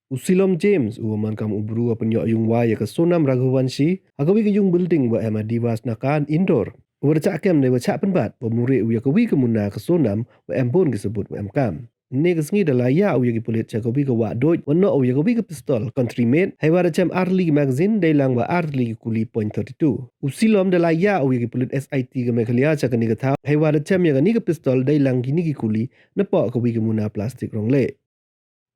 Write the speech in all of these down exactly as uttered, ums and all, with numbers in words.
U Silom James, u wa man kam u bru wa pynyoh yung wa ya ka Sonam Raghuvanshi, ha ka wi ka yung building wa em ha Divas Nakan Indore. U wa da chah kem ne wa chah pynbat, wa mure u ya ka wi ka muna ka Sonam, wa em bun ki sabut wa em kam. Ne ka sngi da la ya u ya ki pulit cha ka wi ka wa doj, wa noh u ya ka wi ka pistol, Country Made, hei wa da chem ar tylli ki magazine, dei lang wa ar tylli ki kuli point thirty-two. U Silom da la ya u ya ki pulit S I T ka Meghalaya cha ka ni ka thaw, hei wa da chem ya ka ni ka pistol, dei lang ki ni ki kuli, na poh ka wi ka muna plastic rong le.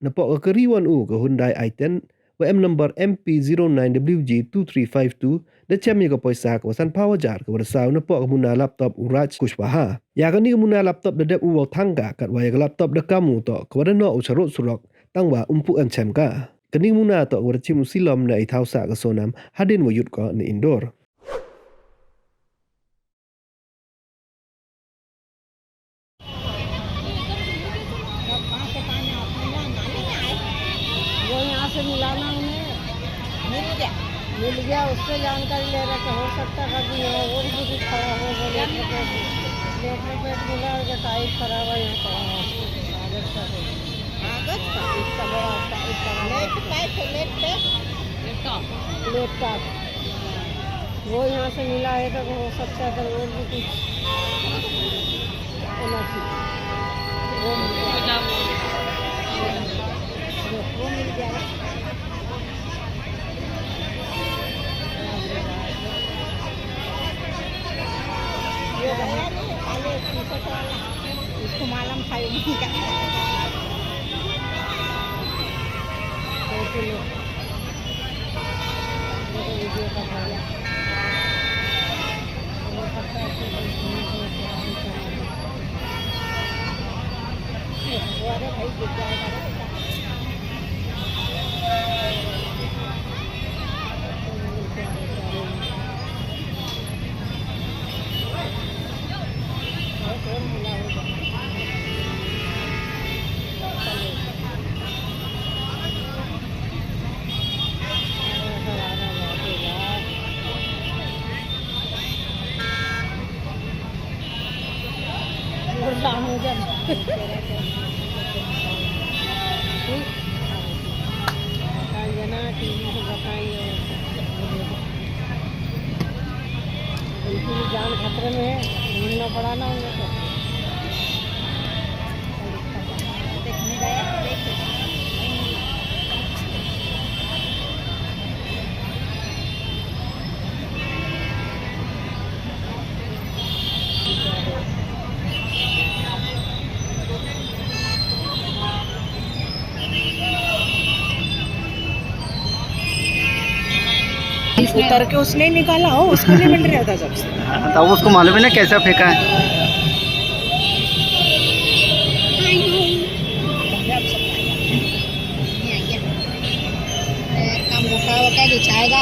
Na poh ka kari wan u ka Hyundai i ten, wa em number M P zero nine W G two three five two, da chem ya ka poisa ka wa san phaw hajar ka wa da saw na poh ka muna laptop u Raj Kushwaha. Ya ka ni ka muna laptop da dep u wa thang ka, kat wa ya ka laptop da kam u toh ka wa da noh u charut surok, tang wa um pu em chem ka. Ka ni ka muna toh ka wa da chim u Silom na i thaw sah ka Sonam, hadien wa yut ko na Indore. वो यहाँ से मिलाना उन्हें। मिल गया। मिल गया, उससे जानकारी ले रहे थे। हो सकता है कि यहाँ और भी कुछ खराब हो, वो लेटर पैड, लेटर पैड मिला होगा, टाइप खराब है, यहाँ पड़ा है। कागज का है। कागज का? इसका बड़ा, इसका बड़ा। लेट पाइप है, लेट पैड। लेट का। वो यहाँ से मिला है तो हो सकता है तो और भी कुछ होना चाहिए। वो मिल गया। वो मिल गया। ये भैया नहीं है, काले टी-शर्ट वाला, इसको मालूम था, ये नहीं का। उनकी भी जान खतरे में है, ढूंढना पड़ा ना उनको। उतर के उसने निकाला हो, उसको नहीं मिल रहा था जब से। हाँ, तो उसको मालूम है ना कैसा फेंका है। काम होता होता है, बिछाएगा।